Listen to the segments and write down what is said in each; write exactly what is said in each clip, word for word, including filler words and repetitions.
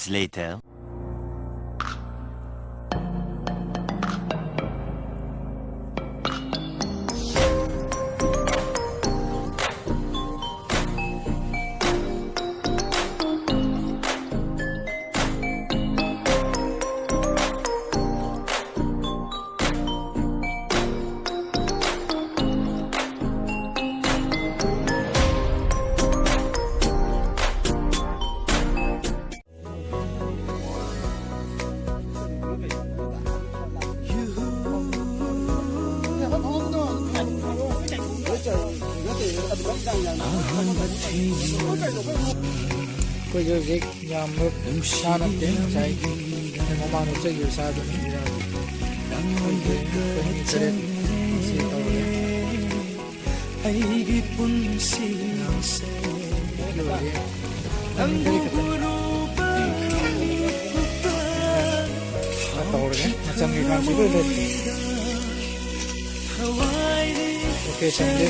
Later. ꯑꯩꯈꯣꯏꯁꯨ ꯍꯧꯖꯤꯛ ꯌꯥꯝꯕ ꯁꯥ ꯅꯠꯇꯦ, ꯉꯁꯥꯏ ꯃꯃꯥꯡꯗ ꯆꯠꯈꯤꯕ ꯁꯥꯗꯨꯅꯤ꯫ ꯑꯩꯈꯣꯏꯁꯦ ꯑꯩꯈꯣꯏ ꯃꯤ ꯇꯔꯦꯠ ꯁꯤ ꯇꯧꯔꯦ꯫ ꯑꯩꯒꯤ ꯄꯨꯟꯁꯤꯁꯦ ꯅꯪꯕꯨ ꯇꯧꯔꯒꯦ꯫ ꯃꯆꯪꯒꯤ ꯀꯥꯡꯁꯤ ꯂꯣꯏ ꯂꯩꯔꯦ꯫ ꯊꯋꯥꯏꯗꯤ ꯂꯣꯀꯦꯁꯟꯁꯦ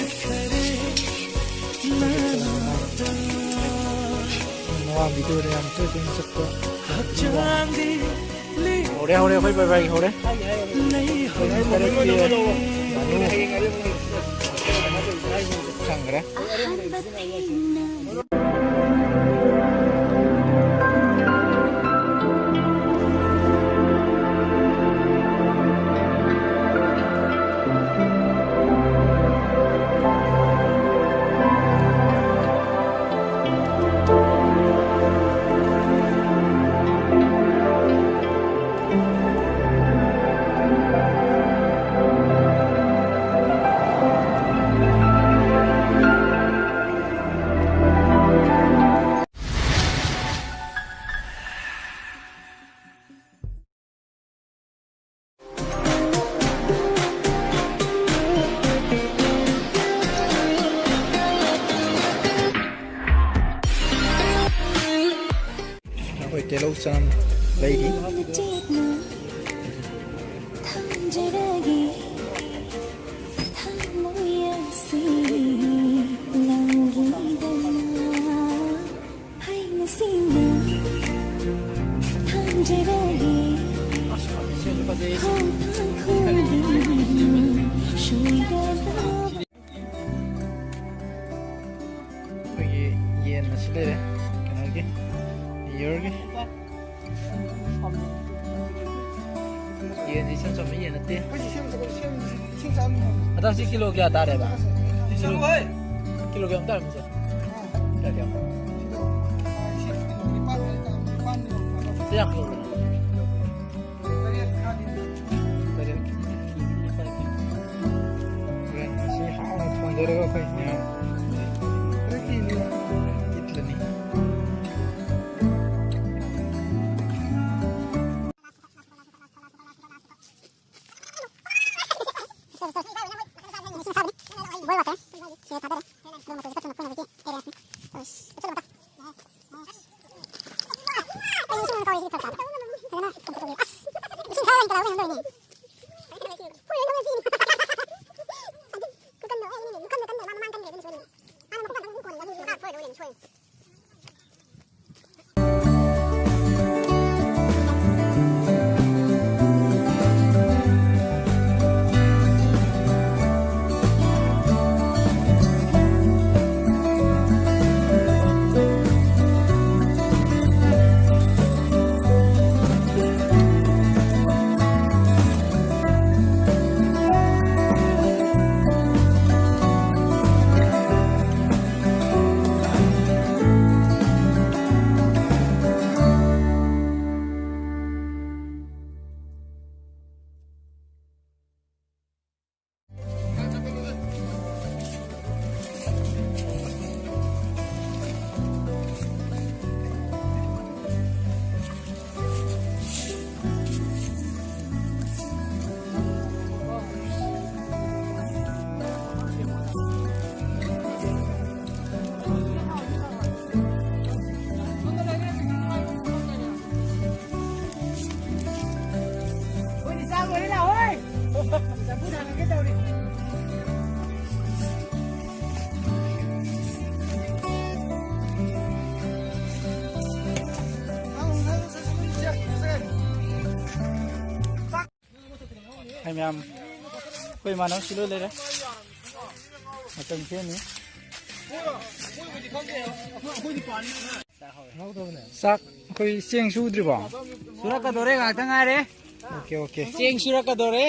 ꯃꯃꯥꯡ ꯚꯤꯗꯤꯑꯣꯗ ꯌꯥꯝ ꯇꯣꯏ ꯇꯣꯏꯅ ꯆꯠꯄ꯫ ꯍꯛꯆꯥꯡꯗꯤ ꯍꯧꯔꯦ, ꯍꯧꯔꯦ, ꯑꯩꯈꯣꯏ ꯕꯥꯏ ꯕꯥꯏ ꯍꯧꯔꯦ꯫ ꯑꯩꯈꯣꯏ ꯇꯔꯦꯠꯀꯤ ꯉꯥꯅꯨ ꯆꯪꯈ꯭ꯔꯦ꯫ ꯑꯩꯈꯣꯏ ꯇꯤꯜꯍꯧ ꯆꯅꯝ ꯂꯩꯔꯤ꯫ ꯆꯦꯠꯅ ꯊꯝꯖꯔꯒꯦ ꯊꯃꯣꯏ ꯑꯁꯤ ꯅꯪꯒꯤꯗꯃꯛ꯫ ꯍꯩꯅ ꯁꯤꯡꯅ ꯌꯦꯟ ꯑꯁꯤ ꯂꯩꯔꯦ, ꯀꯩꯅꯣꯒꯤ, ꯅ꯭ꯌꯨ ꯌꯔꯒꯤ꯫ ꯌꯦꯟꯁꯤ ꯏꯆꯝ ꯆꯝꯕ ꯌꯦꯟ ꯅꯠꯇꯦ꯫ ꯑꯗꯣ ꯁꯤ ꯀꯤꯂꯣ ꯀꯌꯥ ꯇꯥꯔꯦꯕ? ꯀꯤꯂꯣ, ꯀꯤꯂꯣ ꯀꯌꯥꯝ ꯇꯥꯔꯦ, ꯃꯁꯦ? ꯀꯌꯥ, ꯀꯌꯥ? ꯁꯤ ꯀꯌꯥ ꯀꯤꯂꯣ? ꯇꯔꯦꯠ꯫ ꯍꯣꯔꯦꯟ ꯉꯁꯤ ꯍꯥꯎꯅ ꯊꯣꯡꯗꯣꯏꯔꯒ ꯑꯩꯈꯣꯏ ꯃꯌꯥꯝ ꯏꯠꯂꯅꯤ꯫ ꯍꯥꯏ ꯃꯌꯥꯝ, ꯑꯩꯈꯣꯏ ꯏꯃꯥꯟꯅꯕꯁꯨ ꯂꯣꯏ ꯂꯩꯔꯦ꯫ ꯃꯆꯟ ꯁꯦꯝꯃꯤ꯫ ꯆꯥꯛ ꯑꯩꯈꯣꯏ ꯆꯦꯡ ꯁꯨꯗ꯭ꯔꯤꯕꯣ? ꯁꯨꯔꯛꯀꯗꯧꯔꯦ, ꯉꯥꯏꯍꯥꯛꯇ ꯉꯥꯏꯔꯦ꯫ Okay, okay. ꯆꯦꯡ ꯁꯨꯔꯛꯀꯗꯧꯔꯦ꯫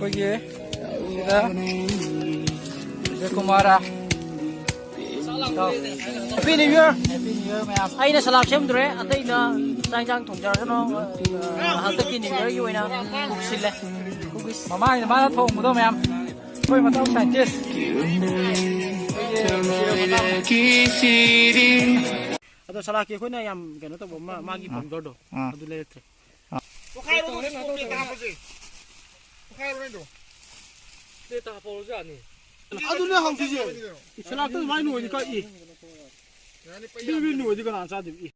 ꯑꯩꯈꯣꯏꯒꯤ ꯁꯤꯗ ꯖꯦꯀꯨꯃꯥꯔ꯫ Happy New Year! Happy New Year, ꯃꯌꯥꯝ꯫ ꯑꯩꯅ ꯁꯂꯥꯠ ꯁꯦꯝꯗ꯭ꯔꯦ, ꯑꯇꯩꯅ ꯆꯥꯛ ꯏꯟꯁꯥꯡ ꯊꯣꯡꯖꯔꯁꯅꯨ꯫ ꯑ, ꯍꯟꯗꯛꯀꯤ New Yearꯒꯤ ꯑꯣꯏꯅ ꯀꯨꯛ ꯁꯤꯜꯂꯦ꯫ ꯃꯃꯥꯡꯒꯤꯗ ꯃꯥꯅ ꯊꯣꯡꯕꯗꯣ, ꯃꯌꯥꯝ꯫ ꯑꯩꯈꯣꯏ ꯃꯇꯥꯎ scientist꯫ ꯑꯗꯣ ꯁꯂꯥꯠꯀꯤ ꯑꯩꯈꯣꯏꯅ ꯌꯥꯝ ꯀꯩꯅꯣ ꯇꯧꯕ ꯑꯃ, ꯃꯥꯒꯤ ꯑꯥ꯫ Powderꯗꯣ, ꯑꯥ꯫ ꯑꯗꯨ ꯂꯩꯔꯛꯇ꯭ꯔꯦ꯫ ꯄꯣꯈꯥꯏꯔꯣ, ꯑꯗꯨ ꯄ꯭ꯂꯦꯠꯇ ꯍꯥꯞꯄꯁꯦ꯫ ꯄꯣꯈꯥꯏꯔꯣ ꯅꯪꯗꯣ꯫ ꯄ꯭ꯂꯦꯠꯇ ꯍꯥꯞꯄꯧꯔꯁꯨ ꯌꯥꯅꯤ꯫ ꯑꯗꯨꯅꯦ ꯍꯪꯉꯤꯁꯦ꯫ ꯁꯂꯥꯠꯇ ꯑꯗꯨꯃꯥꯏꯅ ꯅꯣꯏꯗꯤ ꯀꯛꯏ꯫ ꯌꯥꯅꯤ, ꯄꯩ ꯕꯤ ꯕꯤ ꯌꯥꯅꯤ꯫ ꯅꯣꯏꯗꯤ ꯀꯅꯥ ꯆꯥꯗꯣꯏꯕ? ꯏ꯫